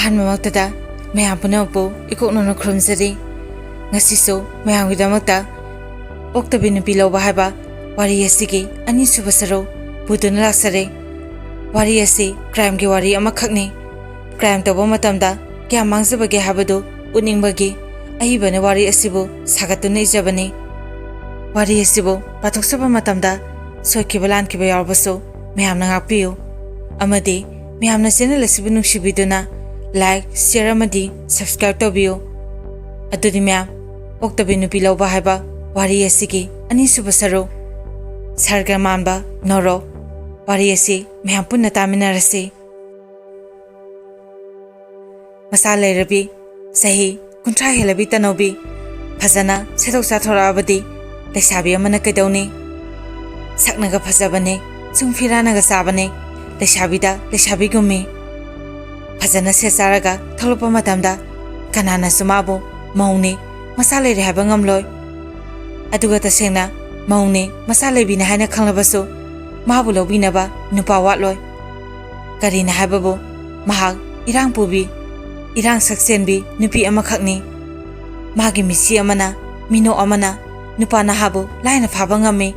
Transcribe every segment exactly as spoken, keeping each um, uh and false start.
ꯑꯍꯥꯟꯕꯃꯛꯇꯗ ꯃꯌꯥꯝ ꯄꯨꯝꯅꯃꯛꯄꯨ ꯏꯀꯣꯛꯅꯅ ꯈꯨꯔꯨꯝꯖꯔꯤ꯫ ꯉꯁꯤꯁꯨ ꯃꯌꯥꯝꯒꯤꯗꯃꯛꯇ ꯑꯣꯛꯇꯕꯤ ꯅꯨꯄꯤ ꯂꯧꯕ ꯍꯥꯏꯕ ꯋꯥꯔꯤ ꯑꯁꯤꯒꯤ ꯑꯅꯤꯁꯨꯕ ꯁꯔꯨꯛ ꯄꯨꯗꯨꯅ ꯂꯥꯛꯆꯔꯦ꯫ ꯋꯥꯔꯤ ꯑꯁꯤ crimeꯒꯤ ꯋꯥꯔꯤ ꯑꯃꯈꯛꯅꯤ꯫ Crime ꯇꯧꯕ ꯃꯇꯝꯗ ꯀꯌꯥꯝ ꯃꯥꯡꯖꯕꯒꯦ ꯍꯥꯏꯕꯗꯨ ꯎꯠꯅꯤꯡꯕꯒꯤ ꯑꯏꯕꯅ ꯋꯥꯔꯤ ꯑꯁꯤꯕꯨ ꯁꯥꯒꯠꯇꯨꯅ ꯏꯖꯕꯅꯤ꯫ ꯋꯥꯔꯤ ꯑꯁꯤꯕꯨ ꯄꯥꯊꯣꯛꯆꯕ ꯃꯇꯝꯗ ꯁꯣꯏꯈꯤꯕ ꯂꯥꯟꯈꯤꯕ ꯌꯥꯎꯔꯕꯁꯨ ꯃꯌꯥꯝꯅ ꯉꯥꯛꯄꯤꯌꯨ, ꯑꯃꯗꯤ ꯃꯌꯥꯝꯅ channel ꯑꯁꯤꯕꯨ ꯅꯨꯡꯁꯤꯕꯤꯗꯨꯅ like, share ꯑꯃꯗꯤ subscribe ꯇꯧꯕꯤꯌꯨ꯫ ꯑꯗꯨꯗꯤ ꯃꯌꯥꯝ, ꯑꯣꯛꯇꯕꯤ ꯅꯨꯄꯤ ꯂꯧꯕ ꯍꯥꯏꯕ ꯋꯥꯔꯤ ꯑꯁꯤꯒꯤ ꯑꯅꯤꯁꯨꯕ ꯁꯔꯨꯛ, ꯁꯔꯒ ꯃꯥꯟꯕ ꯅꯣꯔꯣꯛ, ꯋꯥꯔꯤ ꯑꯁꯤ ꯃꯌꯥꯝ ꯄꯨꯟꯅ ꯇꯥꯃꯤꯟꯅꯔꯁꯤ꯫ ꯃꯆꯥ ꯂꯩꯔꯕꯤ, ꯆꯍꯤ ꯀꯨꯟꯊ꯭ꯔꯥ ꯍꯦꯜꯂꯕꯤ ꯇꯅꯧꯕꯤ ꯐꯖꯅ ꯁꯦꯠꯊꯣꯛ ꯆꯥꯊꯣꯔꯛꯑꯕꯗꯤ ꯂꯩꯁꯥꯕꯤ ꯑꯃꯅ ꯀꯩꯗꯧꯅꯤ? ꯁꯛꯅꯒ ꯐꯖꯕꯅꯦ, ꯆꯨꯡ ꯐꯤꯔꯥꯅꯒ ꯆꯥꯕꯅꯦ, ꯂꯩꯁꯥꯕꯤꯗ ꯂꯩꯁꯥꯕꯤꯒꯨꯝꯃꯤ꯫ ꯐꯖꯅ ꯁꯦꯠ ꯆꯥꯔꯒ ꯊꯣꯛꯂꯛꯄ ꯃꯇꯝꯗ ꯀꯅꯥꯅꯁꯨ ꯃꯥꯕꯨ ꯃꯧꯅꯤ, ꯃꯆꯥ ꯂꯩꯔꯦ ꯍꯥꯏꯕ ꯉꯝꯂꯣꯏ꯫ ꯑꯗꯨꯒ ꯇꯁꯦꯡꯅ ꯃꯧꯅꯤ, ꯃꯆꯥ ꯂꯩꯕꯤꯅꯤ ꯍꯥꯏꯅ ꯈꯪꯂꯕꯁꯨ ꯃꯥꯕꯨ ꯂꯧꯕꯤꯅꯕ ꯅꯨꯄꯥ ꯋꯥꯠꯂꯣꯏ꯫ ꯀꯔꯤꯅ ꯍꯥꯏꯕꯕꯨ ꯃꯍꯥꯛ ꯏꯔꯥꯡ ꯄꯨꯕꯤ, ꯏꯔꯥꯡ ꯁꯛꯆꯦꯟꯕꯤ ꯅꯨꯄꯤ ꯑꯃꯈꯛꯅꯤ꯫ ꯃꯥꯒꯤ ꯃꯤꯠꯁꯤ ꯑꯃꯅ, ꯃꯤꯅꯣꯛ ꯑꯃꯅ ꯅꯨꯄꯥ ꯅꯍꯥꯕꯨ ꯂꯥꯏꯅ ꯐꯥꯕ ꯉꯝꯃꯤ꯫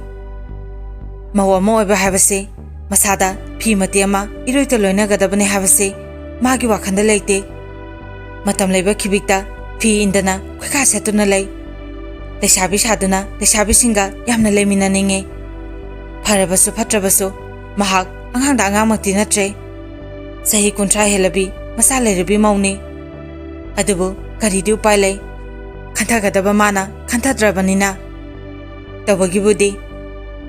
ꯃꯧ ꯑꯃ ꯑꯣꯏꯕ ꯍꯥꯏꯕꯁꯤ ꯃꯁꯥꯗ ꯐꯤ ꯃꯇꯦꯛ ꯑꯃ ꯏꯔꯣꯏꯇ ꯂꯣꯏꯅꯒꯗꯕꯅꯤ ꯍꯥꯏꯕꯁꯤ ꯃꯥꯒꯤ ꯋꯥꯈꯜꯗ ꯂꯩꯇꯦ꯫ ꯃꯇꯝ ꯂꯩꯕ ꯈꯤꯕꯤꯛꯇ ꯐꯤ ꯏꯟꯗꯅ ꯈꯣꯏꯈꯥ ꯁꯦꯠꯇꯨꯅ ꯂꯩ꯫ ꯂꯩꯁꯥꯕꯤ ꯁꯥꯗꯨꯅ ꯂꯩꯁꯥꯕꯤꯁꯤꯡꯒ ꯌꯥꯝꯅ ꯂꯩꯃꯤꯟꯅꯅꯤꯡꯉꯤ꯫ ꯐꯔꯕꯁꯨ ꯐꯠꯇ꯭ꯔꯕꯁꯨ ꯃꯍꯥꯛ ꯑꯉꯥꯡꯗ ꯑꯉꯥꯡꯃꯛꯇꯤ ꯅꯠꯇ꯭ꯔꯦ꯫ ꯆꯍꯤ ꯀꯨꯟꯊ꯭ꯔꯥ ꯍꯦꯜꯂꯕꯤ ꯃꯆꯥ ꯂꯩꯔꯕꯤ ꯃꯧꯅꯤ꯫ ꯑꯗꯨꯕꯨ ꯀꯔꯤꯗꯤ ꯎꯄꯥꯏ ꯂꯩ? ꯈꯟꯊꯒꯗꯕ ꯃꯥꯅ ꯈꯟꯊꯗ꯭ꯔꯕꯅꯤꯅ꯫ ꯇꯧꯕꯒꯤꯕꯨꯗꯤ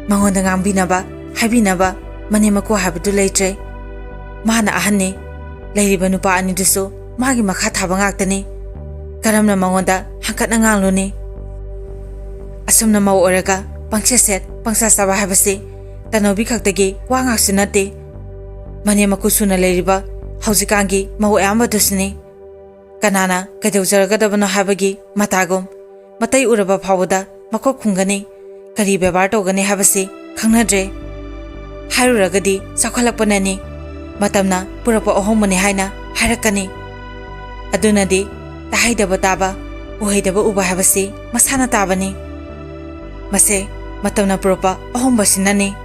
ꯃꯉꯣꯟꯗ ꯉꯥꯡꯕꯤꯅꯕ, ꯍꯥꯏꯕꯤꯅꯕ ꯃꯅꯦꯝ ꯃꯀꯨ ꯍꯥꯏꯕꯗꯨ ꯂꯩꯇ꯭ꯔꯦ꯫ ꯃꯥꯅ ꯑꯍꯟꯅꯤ꯫ ꯂꯩꯔꯤꯕ ꯅꯨꯄꯥ ꯑꯅꯤꯗꯨꯁꯨ ꯃꯥꯒꯤ ꯃꯈꯥ ꯊꯥꯕ ꯉꯥꯛꯇꯅꯤ꯫ ꯀꯔꯝꯅ ꯃꯉꯣꯟꯗ ꯍꯪꯀꯠꯅ ꯉꯥꯡꯂꯨꯅꯤ? ꯑꯁꯨꯝꯅ ꯃꯧ ꯑꯣꯏꯔꯒ ꯄꯪꯆꯦꯠ ꯁꯦꯠ, ꯄꯪꯆꯥ ꯆꯥꯕ ꯍꯥꯏꯕꯁꯤ ꯇꯅꯧꯕꯤ ꯈꯛꯇꯒꯤ ꯋꯥ ꯉꯥꯛꯁꯨ ꯅꯠꯇꯦ꯫ ꯃꯅꯦꯝ ꯃꯀꯨ ꯁꯨꯅ ꯂꯩꯔꯤꯕ ꯍꯧꯖꯤꯛꯀꯥꯟꯒꯤ ꯃꯧ ꯑꯌꯥꯝꯕꯗꯨꯁꯨꯅꯤ꯫ ꯀꯅꯥꯅ ꯀꯩꯗꯧꯖꯔꯒꯗꯕꯅꯣ ꯍꯥꯏꯕꯒꯤ ꯃꯇꯥꯒꯨꯝ ꯃꯇꯩ ꯎꯔꯕ ꯐꯥꯎꯕꯗ ꯃꯀꯣꯛ ꯈꯨꯝꯒꯅꯤ, ꯀꯔꯤ ꯕꯦꯕꯥꯔ ꯇꯧꯒꯅꯤ ꯍꯥꯏꯕꯁꯤ ꯈꯪꯅꯗ꯭ꯔꯦ꯫ ꯍꯥꯏꯔꯨꯔꯒꯗꯤ ꯆꯥꯎꯈꯠꯂꯛꯄꯅꯅꯤ, ꯃꯇꯝꯅ ꯄꯨꯔꯛꯄ ꯑꯍꯣꯡꯕꯅꯤ ꯍꯥꯏꯅ ꯍꯥꯏꯔꯛꯀꯅꯤ꯫ ꯑꯗꯨꯅꯗꯤ ꯇꯥꯍꯩꯗꯕ ꯇꯥꯕ, ꯎꯍꯩꯗꯕ ꯎꯕ ꯍꯥꯏꯕꯁꯤ ꯃꯁꯥꯅ ꯇꯥꯕꯅꯤ꯫ ꯃꯁꯦ ꯃꯇꯝꯅ ꯄꯨꯔꯛꯄ ꯑꯍꯣꯡꯕꯁꯤꯅꯅꯤ꯫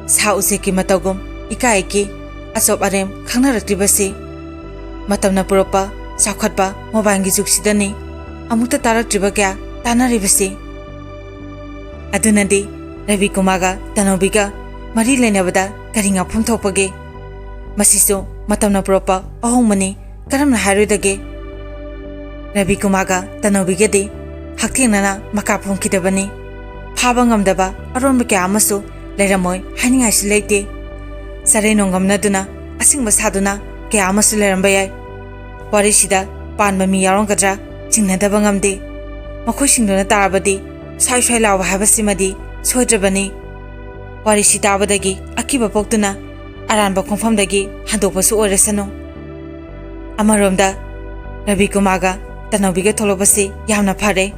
ꯁꯥ ꯎꯆꯦꯛꯀꯤ ꯃꯇꯧꯒꯨꯝ ꯏꯀꯥ ꯏꯀꯤ, ꯑꯆꯣꯞ ꯑꯔꯦꯝ ꯈꯪꯅꯔꯛꯇ꯭ꯔꯤꯕꯁꯤ ꯃꯇꯝꯅ ꯄꯨꯔꯛꯄ ꯆꯥꯎꯈꯠꯄ ꯃꯣꯕꯥꯏꯜꯒꯤ ꯖꯨꯒꯁꯤꯗꯅꯤ ꯑꯃꯨꯛꯇ ꯇꯥꯔꯛꯇ꯭ꯔꯤꯕ ꯀꯌꯥ ꯇꯥꯅꯔꯤꯕꯁꯤ꯫ ꯑꯗꯨꯅꯗꯤ ꯔꯕꯤ ꯀꯨꯃꯥꯔꯒ ꯇꯅꯧꯕꯤꯒ ꯃꯔꯤ ꯂꯩꯅꯕꯗ ꯀꯔꯤ ꯉꯥꯛꯐꯝ ꯊꯣꯛꯄꯒꯦ? ꯃꯁꯤꯁꯨ ꯃꯇꯝꯅ ꯄꯨꯔꯛꯄ ꯑꯍꯣꯡꯕꯅꯤ, ꯀꯔꯝꯅ ꯍꯥꯏꯔꯣꯏꯗꯒꯦ? ꯔꯕꯤ ꯀꯨꯃꯥꯔꯒ ꯇꯅꯧꯕꯤꯒꯗꯤ ꯍꯛꯊꯦꯡꯅꯅ ꯃꯀꯥ ꯐꯣꯡꯈꯤꯗꯕꯅꯤ꯫ ꯐꯥꯕ ꯉꯝꯗꯕ ꯑꯔꯣꯟꯕ ꯀꯌꯥ ꯑꯃꯁꯨ ꯂꯩꯔꯝꯃꯣꯏ ꯍꯥꯏꯅꯤꯡꯉꯥꯏꯁꯨ ꯂꯩꯇꯦ꯫ ꯆꯔꯩ ꯅꯣꯡꯒꯝꯅꯗꯨꯅ ꯑꯁꯤꯡꯕ ꯁꯥꯗꯨꯅ ꯀꯌꯥ ꯑꯃꯁꯨ ꯂꯩꯔꯝꯕ ꯌꯥꯏ꯫ ꯋꯥꯔꯤꯁꯤꯗ ꯄꯥꯟꯕ ꯃꯤ ꯌꯥꯎꯔꯝꯒꯗ꯭ꯔꯥ ꯆꯤꯡꯅꯗꯕ ꯉꯝꯗꯦ꯫ ꯃꯈꯣꯏꯁꯤꯡꯗꯨꯅ ꯇꯥꯔꯕꯗꯤ ꯁ꯭ꯋꯥꯏ ꯁ꯭ꯋꯥꯏ ꯂꯥꯎꯕ ꯍꯥꯏꯕꯁꯤꯃꯗꯤ ꯁꯣꯏꯗ꯭ꯔꯕꯅꯤ꯫ ꯋꯥꯔꯤꯁꯤ ꯇꯥꯕꯗꯒꯤ ꯑꯀꯤꯕ ꯄꯣꯛꯇꯨꯅ ꯑꯔꯥꯟꯕ ꯈꯣꯡꯐꯝꯗꯒꯤ ꯍꯟꯗꯣꯛꯄꯁꯨ ꯑꯣꯏꯔꯁꯅꯨ꯫ ꯑꯃꯔꯣꯝꯗ ꯔꯕꯤ ꯀꯨꯃꯥꯔꯒ ꯇꯅꯧꯕꯤꯒ ꯊꯣꯛꯂꯛꯄꯁꯤ ꯌꯥꯝꯅ ꯐꯔꯦ꯫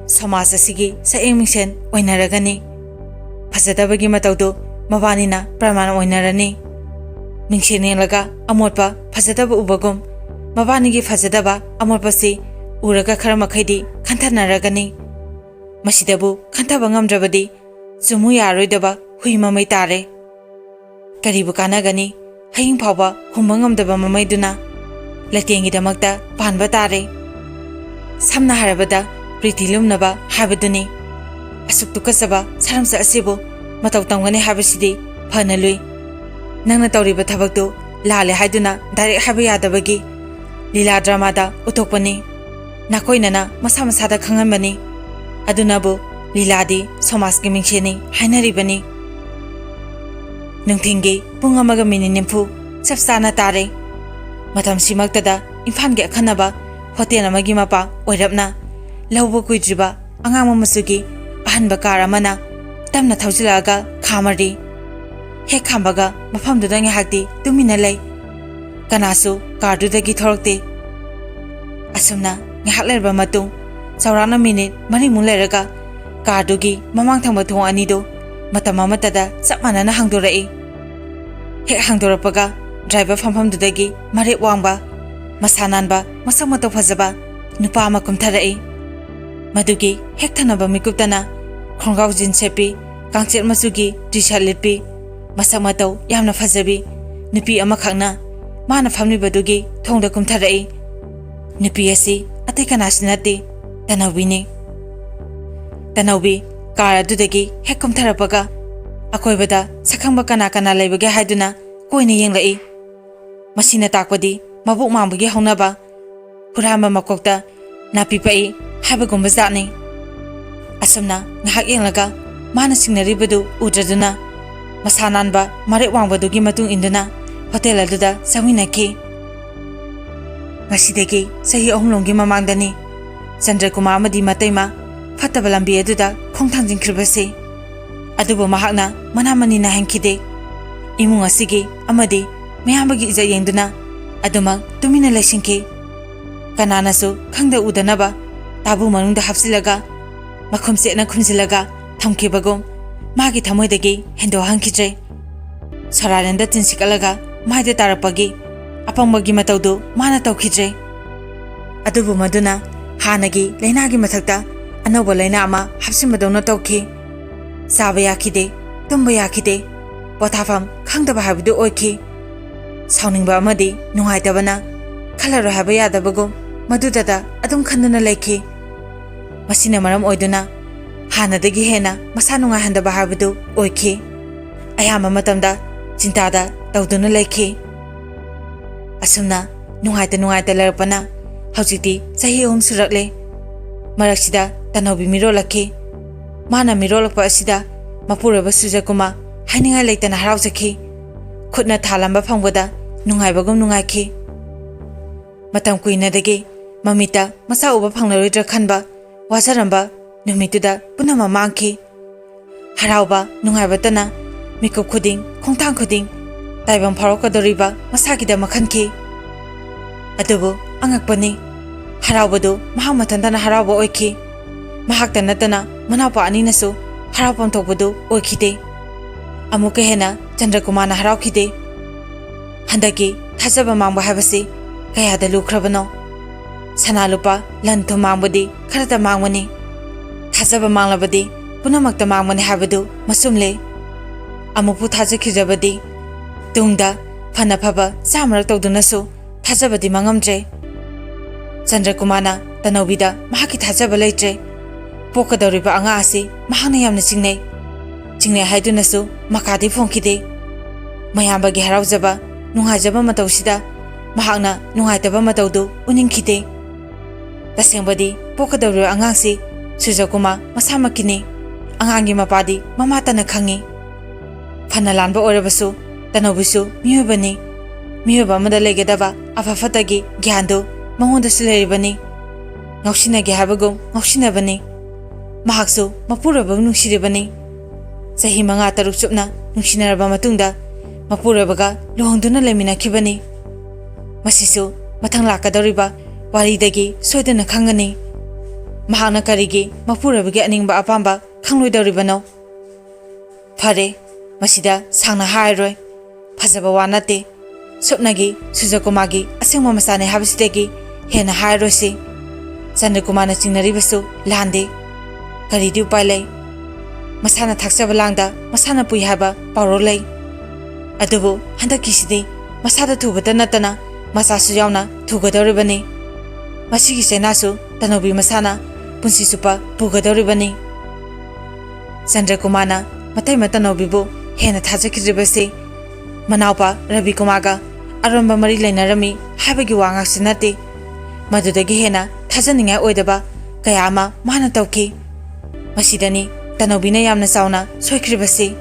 ꯁꯃꯥꯖ ꯑꯁꯤꯒꯤ ꯁꯛꯌꯦꯡ ꯃꯤꯡꯁꯦꯟ ꯑꯣꯏꯅꯔꯒꯅꯤ꯫ ꯐꯖꯗꯕꯒꯤ ꯃꯇꯧꯗꯨ ꯃꯕꯥꯅꯤꯅ ꯄ꯭ꯔꯃꯥꯟ ꯑꯣꯏꯅꯔꯅꯤ꯫ ꯃꯤꯡꯁꯦꯟ ꯌꯦꯡꯂꯒ ꯑꯃꯣꯠꯄ ꯐꯖꯗꯕ ꯎꯕꯒꯨꯝ ꯃꯕꯥꯅꯤꯒꯤ ꯐꯖꯗꯕ ꯑꯃꯣꯠꯄꯁꯤ ꯎꯔꯒ ꯈꯔ ꯃꯈꯩꯗꯤ ꯈꯟꯊꯅꯔꯒꯅꯤ꯫ ꯃꯁꯤꯗꯕꯨ ꯈꯟꯊꯕ ꯉꯝꯗ꯭ꯔꯕꯗꯤ ꯆꯨꯝꯃꯨ ꯌꯥꯔꯣꯏꯗꯕ ꯍꯨꯏ ꯃꯃꯩ ꯇꯥꯔꯦ꯫ ꯀꯔꯤꯕꯨ ꯀꯥꯟꯅꯒꯅꯤ ꯍꯌꯤꯡ ꯐꯥꯎꯕ ꯍꯨꯝꯕ ꯉꯝꯗꯕ ꯃꯃꯩꯗꯨꯅ? ꯂꯩꯇꯦꯡꯒꯤꯗꯃꯛꯇ ꯄꯥꯟꯕ ꯇꯥꯔꯦ꯫ ꯁꯝꯅ ꯍꯥꯏꯔꯕꯗ ꯄ꯭ꯔꯤꯇꯤ ꯂꯨꯝꯅꯕ ꯍꯥꯏꯕꯗꯨꯅꯤ꯫ ꯑꯁꯨꯛ ꯇꯨꯀꯠꯆꯕ ꯁꯥꯔꯝꯆꯠ ꯑꯁꯤꯕꯨ ꯃꯇꯧ ꯇꯝꯒꯅꯤ ꯍꯥꯏꯕꯁꯤꯗꯤ ꯐꯅ ꯂꯨꯏ꯫ ꯅꯪꯅ ꯇꯧꯔꯤꯕ ꯊꯕꯛꯇꯨ ꯂꯥꯜꯂꯦ ꯍꯥꯏꯗꯨꯅ ꯗꯥꯏꯔꯦꯛ ꯍꯥꯏꯕ ꯌꯥꯗꯕꯒꯤ ꯂꯤꯂꯥ ꯗ꯭ꯔꯃꯥꯗ ꯎꯠꯊꯣꯛꯄꯅꯤ꯫ ꯅꯥꯀꯣꯏꯅꯅ ꯃꯁꯥ ꯃꯁꯥꯗ ꯈꯪꯍꯟꯕꯅꯤ꯫ ꯑꯗꯨꯅꯕꯨ ꯂꯤꯂꯥꯗꯤ ꯁꯃꯥꯖꯀꯤ ꯃꯤꯡꯁꯦꯟꯅꯤ ꯍꯥꯏꯅꯔꯤꯕꯅꯤ꯫ ꯅꯨꯡꯊꯤꯟꯒꯤ ꯄꯨꯡ ꯑꯃꯒ ꯃꯤꯅꯤꯠ ꯅꯤꯐꯨ ꯆꯞ ꯆꯥꯅ ꯇꯥꯔꯦ꯫ ꯃꯇꯝꯁꯤꯃꯛꯇꯗ ꯏꯝꯐꯥꯜꯒꯤ ꯑꯈꯟꯅꯕ ꯍꯣꯇꯦꯜ ꯑꯃꯒꯤ ꯃꯄꯥ ꯑꯣꯏꯔꯞꯅ ꯂꯧꯕ ꯀꯨꯏꯗ꯭ꯔꯤꯕ ꯑꯉꯥꯡꯕ ꯃꯆꯨꯒꯤ ꯑꯍꯟꯕ ꯀꯥꯔ ꯑꯃꯅ ꯇꯞꯅ ꯊꯧꯖꯤꯜꯂꯛꯑꯒ ꯈꯥꯝꯃꯔꯤ꯫ ꯍꯦꯛ ꯈꯥꯝꯕꯒ ꯃꯐꯝꯗꯨꯗ ꯉꯥꯏꯍꯥꯛꯇꯤ ꯇꯨꯃꯤꯟꯅ ꯂꯩ꯫ ꯀꯅꯥꯁꯨ ꯀꯥꯔꯗꯨꯗꯒꯤ ꯊꯣꯔꯛꯇꯦ꯫ ꯑꯁꯨꯝꯅ ꯉꯥꯏꯍꯥꯛ ꯂꯩꯔꯕ ꯃꯇꯨꯡ, ꯆꯥꯎꯔꯥꯛꯅ ꯃꯤꯅꯤꯠ ꯃꯔꯤꯃꯨꯛ ꯂꯩꯔꯒ ꯀꯥꯔꯗꯨꯒꯤ ꯃꯃꯥꯡ ꯊꯪꯕ ꯊꯣꯡ ꯑꯅꯤꯗꯨ ꯃꯇꯝ ꯑꯃꯠꯇꯗ ꯆꯞ ꯃꯥꯟꯅꯅ ꯍꯥꯡꯗꯣꯔꯛꯏ꯫ ꯍꯦꯛ ꯍꯥꯡꯗꯣꯔꯛꯄꯒ ꯗ꯭ꯔꯥꯏꯚꯔ ꯐꯝꯐꯝꯗꯨꯗꯒꯤ ꯃꯔꯦꯞ ꯋꯥꯡꯕ ꯃꯁꯥ ꯅꯥꯟꯕ, ꯃꯁꯛ ꯃꯇꯧ ꯐꯖꯕ ꯅꯨꯄꯥ ꯑꯃ ꯀꯨꯝꯊꯔꯛꯏ꯫ ꯃꯗꯨꯒꯤ ꯍꯦꯛ ꯊꯪꯅꯕ ꯃꯤꯀꯨꯞꯇꯅ ꯈꯣꯡꯒ꯭ꯔꯥꯎ ꯖꯤꯟ ꯁꯦꯠꯄꯤ, ꯀꯥꯡꯆꯦꯠ ꯃꯆꯨꯒꯤ ꯇꯤ ꯁꯥꯔꯠ ꯂꯤꯠꯄꯤ, ꯃꯁꯛ ꯃꯇꯧ ꯌꯥꯝꯅ ꯐꯖꯕꯤ ꯅꯨꯄꯤ ꯑꯃꯈꯛꯅ ꯃꯥꯅ ꯐꯝꯂꯤꯕꯗꯨꯒꯤ ꯊꯣꯡꯗ ꯀꯨꯝꯊꯔꯛꯏ꯫ ꯅꯨꯄꯤ ꯑꯁꯤ ꯑꯇꯩ ꯀꯅꯥꯁꯨ ꯅꯠꯇꯦ, ꯇꯅꯧꯕꯤꯅꯤ꯫ ꯇꯅꯧꯕꯤ ꯀꯥꯔ ꯑꯗꯨꯗꯒꯤ ꯍꯦꯛ ꯀꯨꯝꯊꯔꯛꯄꯒ ꯑꯀꯣꯏꯕꯗ ꯁꯛꯈꯪꯕ ꯀꯅꯥ ꯀꯅꯥ ꯂꯩꯕꯒꯦ ꯍꯥꯏꯗꯨꯅ ꯀꯣꯏꯅ ꯌꯦꯡꯂꯛꯏ꯫ ꯃꯁꯤꯅ ꯇꯥꯛꯄꯗꯤ ꯃꯕꯨꯛ ꯃꯥꯡꯕꯒꯤ ꯍꯧꯅꯕ, ꯍꯨꯔꯥꯟꯕ ꯃꯀꯣꯛꯇ ꯅꯥꯄꯤ ꯄꯛꯏ ꯍꯥꯏꯕꯒꯨꯝꯕ ꯖꯥꯠꯅꯤ꯫ ꯑꯁꯨꯝꯅ ꯉꯥꯏꯍꯥꯛ ꯌꯦꯡꯂꯒ ꯃꯥꯅ ꯁꯤꯡꯅꯔꯤꯕꯗꯨ ꯎꯗ꯭ꯔꯗꯨꯅ ꯃꯁꯥ ꯅꯥꯟꯕ ꯃꯔꯦꯛ ꯋꯥꯡꯕꯗꯨꯒꯤ ꯃꯇꯨꯡ ꯏꯟꯗꯨꯅ ꯍꯣꯇꯦꯜ ꯑꯗꯨꯗ ꯆꯪꯃꯤꯟꯅꯈꯤ꯫ ꯉꯁꯤꯗꯒꯤ ꯆꯍꯤ ꯑꯍꯨꯝꯂꯣꯝꯒꯤ ꯃꯃꯥꯡꯗꯅꯤ ꯆꯟꯗ꯭ꯔꯀꯨꯃꯥꯔ ꯑꯃꯗꯤ ꯃꯇꯩꯃ ꯐꯠꯇꯕ ꯂꯝꯕꯤ ꯑꯗꯨꯗ ꯈꯣꯡ ꯊꯥꯡꯖꯤꯟꯈ꯭ꯔꯤꯕꯁꯤ꯫ ꯑꯗꯨꯕꯨ ꯃꯍꯥꯛꯅ ꯃꯅꯥ ꯃꯅꯤ ꯅꯥꯏꯍꯟꯈꯤꯗꯦ꯫ ꯏꯃꯨꯡ ꯑꯁꯤꯒꯤ ꯑꯃꯗꯤ ꯃꯌꯥꯝꯕꯒꯤ ꯏꯖꯠ ꯌꯦꯡꯗꯨꯅ ꯑꯗꯨꯃꯛ ꯇꯨꯃꯤꯟꯅ ꯂꯩꯁꯤꯟꯈꯤ꯫ ꯀꯅꯥꯅꯁꯨ ꯈꯪꯗ ꯎꯗꯅꯕ ꯇꯥꯕꯨ ꯃꯅꯨꯡꯗ ꯍꯥꯞꯆꯤꯜꯂꯒ ꯃꯈꯨꯝ ꯆꯦꯠꯅ ꯈꯨꯝꯖꯤꯜꯂꯒ ꯊꯝꯈꯤꯕꯒꯨꯝ ꯃꯥꯒꯤ ꯊꯃꯣꯏꯗꯒꯤ ꯍꯦꯟꯗꯣꯛꯍꯟꯈꯤꯗ꯭ꯔꯦ꯫ ꯁꯣꯔꯥꯔꯦꯟꯗ ꯇꯤꯟ ꯁꯤꯠꯀꯠꯂꯒ ꯃꯥꯏꯗ ꯇꯥꯔꯛꯄꯒꯤ ꯑꯄꯪꯕꯒꯤ ꯃꯇꯧꯗꯨ ꯃꯥꯅ ꯇꯧꯈꯤꯗ꯭ꯔꯦ꯫ ꯑꯗꯨꯕꯨ ꯃꯗꯨꯅ ꯍꯥꯟꯅꯒꯤ ꯂꯥꯏꯅꯥꯒꯤ ꯃꯊꯛꯇ ꯑꯅꯧꯕ ꯂꯥꯏꯅꯥ ꯑꯃ ꯍꯥꯞꯆꯤꯟꯕꯗꯧꯅ ꯇꯧꯈꯤ꯫ ꯆꯥꯕ ꯌꯥꯈꯤꯗꯦ, ꯇꯨꯝꯕ ꯌꯥꯈꯤꯗꯦ, ꯄꯣꯊꯥꯐꯝ ꯈꯪꯗꯕ ꯍꯥꯏꯕꯗꯨ ꯑꯣꯏꯈꯤ꯫ ꯁꯥꯎꯅꯤꯡꯕ ꯑꯃꯗꯤ ꯅꯨꯡꯉꯥꯏꯇꯕꯅ ꯈꯜꯂꯔꯣꯏ ꯍꯥꯏꯕ ꯌꯥꯗꯕꯒꯨꯝ ꯃꯗꯨꯗꯇ ꯑꯗꯨꯝ ꯈꯟꯗꯨꯅ ꯂꯩꯈꯤ꯫ ꯃꯁꯤꯅ ꯃꯔꯝ ꯑꯣꯏꯗꯨꯅ ꯍꯥꯟꯅꯗꯒꯤ ꯍꯦꯟꯅ ꯃꯁꯥ ꯅꯨꯡꯉꯥꯏꯍꯟꯗꯕ ꯍꯥꯏꯕꯗꯨ ꯑꯣꯏꯈꯤ꯫ ꯑꯌꯥꯝꯕ ꯃꯇꯝꯗ ꯆꯤꯟꯇꯥꯗ ꯇꯧꯗꯨꯅ ꯂꯩꯈꯤ꯫ ꯑꯁꯨꯝꯅ ꯅꯨꯡꯉꯥꯏꯇ ꯅꯨꯡꯉꯥꯏꯇ ꯂꯩꯔꯛꯄꯅ ꯍꯧꯖꯤꯛꯇꯤ ꯆꯍꯤ ꯑꯍꯨꯝ ꯁꯨꯔꯛꯂꯦ꯫ ꯃꯔꯛꯁꯤꯗ ꯇꯅꯧꯕꯤ ꯃꯤꯔꯣꯜꯂꯛꯈꯤ꯫ ꯃꯥꯅ ꯃꯤꯔꯣꯜꯂꯛꯄ ꯑꯁꯤꯗ ꯃꯄꯨꯔꯣꯏꯕ ꯁꯨꯖꯀꯨꯃꯥꯔ ꯍꯥꯏꯅꯤꯡꯉꯥꯏ ꯂꯩꯇꯅ ꯍꯔꯥꯎꯖꯈꯤ꯫ ꯈꯨꯠꯅ ꯊꯥꯜꯂꯝꯕ ꯐꯪꯕꯗ ꯅꯨꯡꯉꯥꯏꯕꯒꯨꯝ ꯅꯨꯡꯉꯥꯏꯈꯤ꯫ ꯃꯇꯝ ꯀꯨꯏꯅꯗꯒꯤ ꯃꯃꯤꯠꯇ ꯃꯆꯥ ꯎꯕ ꯐꯪꯂꯔꯣꯏꯗ꯭ꯔꯥ ꯈꯟꯕ ꯋꯥꯖꯔꯝꯕ ꯅꯨꯃꯤꯠꯇꯨꯗ ꯄꯨꯝꯅꯃꯛ ꯃꯥꯡꯈꯤ꯫ ꯍꯔꯥꯎꯕ ꯅꯨꯡꯉꯥꯏꯕꯇꯅ ꯃꯤꯀꯨꯞ ꯈꯨꯗꯤꯡ, ꯈꯣꯡꯊꯥꯡ ꯈꯨꯗꯤꯡ ꯇꯥꯏꯕꯪ ꯐꯥꯎꯔꯛꯀꯗꯧꯔꯤꯕ ꯃꯁꯥꯒꯤꯗꯃꯛ ꯈꯟꯈꯤ꯫ ꯑꯗꯨꯕꯨ ꯑꯉꯛꯄꯅꯤ, ꯍꯔꯥꯎꯕꯗꯨ ꯃꯍꯥꯛ ꯃꯊꯟꯇꯅ ꯍꯔꯥꯎꯕ ꯑꯣꯏꯈꯤ꯫ ꯃꯍꯥꯛꯇ ꯅꯠꯇꯅ ꯃꯅꯥꯎꯄꯥ ꯑꯅꯤꯅꯁꯨ ꯍꯔꯥꯎꯐꯝ ꯊꯣꯛꯄꯗꯨ ꯑꯣꯏꯈꯤꯗꯦ꯫ ꯑꯃꯨꯛꯀ ꯍꯦꯟꯅ ꯆꯟꯗ꯭ꯔꯀꯨꯃꯥꯔꯅ ꯍꯔꯥꯎꯈꯤꯗꯦ꯫ ꯍꯟꯗꯛꯀꯤ ꯊꯥꯖꯕ ꯃꯥꯡꯕ ꯍꯥꯏꯕꯁꯤ ꯀꯌꯥꯗ ꯂꯨꯈ꯭ꯔꯕꯅꯣ? ꯁꯅꯥ ꯂꯨꯄꯥ, ꯂꯟ ꯊꯨꯝ ꯃꯥꯡꯕꯗꯤ ꯈꯔꯇ ꯃꯥꯡꯕꯅꯤ, ꯊꯥꯖꯕ ꯃꯥꯡꯂꯕꯗꯤ ꯄꯨꯝꯅꯃꯛꯇ ꯃꯥꯡꯕꯅꯤ ꯍꯥꯏꯕꯗꯨ ꯃꯆꯨꯝꯂꯦ꯫ ꯑꯃꯨꯛꯄꯨ ꯊꯥꯖꯈꯤꯗ꯭ꯔꯕꯗꯤ ꯇꯨꯡꯗ ꯐꯅ ꯐꯕ ꯆꯥꯝꯃꯔꯛ ꯇꯧꯗꯨꯅꯁꯨ ꯊꯥꯖꯕꯗꯤ ꯃꯥꯡꯉꯝꯗ꯭ꯔꯦ꯫ ꯆꯟꯗ꯭ꯔꯀꯨꯃꯥꯔꯅ ꯇꯅꯧꯕꯤꯗ ꯃꯍꯥꯛꯀꯤ ꯊꯥꯖꯕ ꯂꯩꯇ꯭ꯔꯦ꯫ ꯄꯣꯛꯀꯗꯧꯔꯤꯕ ꯑꯉꯥꯡ ꯑꯁꯤ ꯃꯍꯥꯛꯅ ꯌꯥꯝꯅ ꯆꯤꯡꯅꯩ꯫ ꯆꯤꯡꯅꯩ ꯍꯥꯏꯗꯨꯅꯁꯨ ꯃꯀꯥꯗꯤ ꯐꯣꯡꯈꯤꯗꯦ꯫ ꯃꯌꯥꯝꯕꯒꯤ ꯍꯔꯥꯎꯖꯕ, ꯅꯨꯡꯉꯥꯏꯖꯕ ꯃꯇꯧꯁꯤꯗ ꯃꯍꯥꯛꯅ ꯅꯨꯡꯉꯥꯏꯇꯕ ꯃꯇꯧꯗꯨ ꯎꯅꯤꯡꯈꯤꯗꯦ꯫ ꯇꯁꯦꯡꯕꯗꯤ ꯄꯣꯛꯀꯗꯧꯔꯤꯕ ꯑꯉꯥꯡꯁꯤ ꯁꯨꯖꯀꯨꯃꯥꯔ ꯃꯁꯥꯃꯛꯀꯤꯅꯤ꯫ ꯑꯉꯥꯡꯒꯤ ꯃꯄꯥꯗꯤ ꯃꯃꯥꯇꯅ ꯈꯪꯏ꯫ ꯐꯅ ꯂꯥꯟꯕ ꯑꯣꯏꯔꯕꯁꯨ ꯇꯅꯧꯕꯤꯁꯨ ꯃꯤꯑꯣꯏꯕꯅꯤ꯫ ꯃꯤꯑꯣꯏꯕ ꯑꯃꯗ ꯂꯩꯒꯗꯕ ꯑꯐ ꯐꯠꯇꯒꯤ ꯒ꯭ꯌꯥꯟꯗꯨ ꯃꯉꯣꯟꯗꯁꯨ ꯂꯩꯔꯤꯕꯅꯤ꯫ ꯉꯥꯎꯁꯤꯟꯅꯒꯦ ꯍꯥꯏꯕꯒꯨꯝ ꯉꯥꯎꯁꯤꯟꯅꯕꯅꯤ꯫ ꯃꯍꯥꯛꯁꯨ ꯃꯄꯨꯔꯣꯏꯕꯕꯨ ꯅꯨꯡꯁꯤꯔꯤꯕꯅꯤ꯫ ꯆꯍꯤ ꯃꯉꯥ ꯇꯔꯨꯛ ꯆꯨꯞꯅ ꯅꯨꯡꯁꯤꯅꯔꯕ ꯃꯇꯨꯡꯗ ꯃꯄꯨꯔꯣꯏꯕꯒ ꯂꯨꯍꯣꯡꯗꯨꯅ ꯂꯩꯃꯤꯟꯅꯈꯤꯕꯅꯤ꯫ ꯃꯁꯤꯁꯨ ꯃꯊꯪ ꯂꯥꯛꯀꯗꯧꯔꯤꯕ ꯋꯥꯔꯤꯗꯒꯤ ꯁꯣꯏꯗꯅ ꯈꯪꯒꯅꯤ꯫ ꯃꯍꯥꯛꯅ ꯀꯔꯤꯒꯤ ꯃꯄꯨꯔꯣꯏꯕꯒꯤ ꯑꯅꯤꯡꯕ ꯑꯄꯥꯝꯕ ꯈꯪꯂꯣꯏꯗꯧꯔꯤꯕꯅꯣ? ꯐꯔꯦ, ꯃꯁꯤꯗ ꯁꯥꯡꯅ ꯍꯥꯏꯔꯣꯏ꯫ ꯐꯖꯕ ꯋꯥ ꯅꯠꯇꯦ꯫ ꯁꯨꯞꯅꯒꯤ ꯁꯨꯖꯀꯨꯃꯥꯔꯒꯤ ꯑꯁꯦꯡꯕ ꯃꯆꯥꯅꯤ ꯍꯥꯏꯕꯁꯤꯗꯒꯤ ꯍꯦꯟꯅ ꯍꯥꯏꯔꯣꯏꯁꯤ꯫ ꯆꯟꯗ꯭ꯔꯀꯨꯃꯥꯔꯅ ꯆꯤꯡꯅꯔꯤꯕꯁꯨ ꯂꯥꯟꯗꯦ꯫ ꯀꯔꯤꯗꯤ ꯎꯄꯥꯏ ꯂꯩ? ꯃꯁꯥꯅ ꯊꯥꯛꯆꯕ ꯂꯥꯡꯗ ꯃꯁꯥꯅ ꯄꯨꯏ ꯍꯥꯏꯕ ꯄꯥꯎꯔꯧ ꯂꯩ꯫ ꯑꯗꯨꯕꯨ ꯍꯟꯗꯛꯀꯤꯁꯤꯗꯤ ꯃꯁꯥꯗ ꯊꯨꯕꯇ ꯅꯠꯇꯅ ꯃꯆꯥꯁꯨ ꯌꯥꯎꯅ ꯊꯨꯒꯗꯧꯔꯤꯕꯅꯤ꯫ ꯃꯁꯤꯒꯤ ꯆꯩꯅꯥꯁꯨ ꯇꯅꯧꯕꯤ ꯃꯁꯥꯅ ꯄꯨꯟꯁꯤ ꯆꯨꯞꯄ ꯄꯨꯒꯗꯧꯔꯤꯕꯅꯤ꯫ ꯆꯟꯗ꯭ꯔꯀꯨꯃꯥꯔꯅ ꯃꯇꯩꯃ ꯇꯅꯧꯕꯤꯕꯨ ꯍꯦꯟꯅ ꯊꯥꯖꯈꯤꯗ꯭ꯔꯤꯕꯁꯤ ꯃꯅꯥꯎꯄꯥ ꯔꯕꯤꯀꯨꯃꯥꯔꯒ ꯑꯔꯣꯟꯕ ꯃꯔꯤ ꯂꯩꯅꯔꯝꯃꯤ ꯍꯥꯏꯕꯒꯤ ꯋꯥ ꯉꯥꯛꯁꯨ ꯅꯠꯇꯦ꯫ ꯃꯗꯨꯗꯒꯤ ꯍꯦꯟꯅ ꯊꯥꯖꯅꯤꯡꯉꯥꯏ ꯑꯣꯏꯗꯕ ꯀꯌꯥ ꯑꯃ ꯃꯥꯅ ꯇꯧꯈꯤ꯫ ꯃꯁꯤꯗꯅꯤ ꯇꯅꯧꯕꯤꯅ ꯌꯥꯝꯅ ꯆꯥꯎꯅ ꯁꯣꯏꯈ꯭ꯔꯤꯕꯁꯤ꯫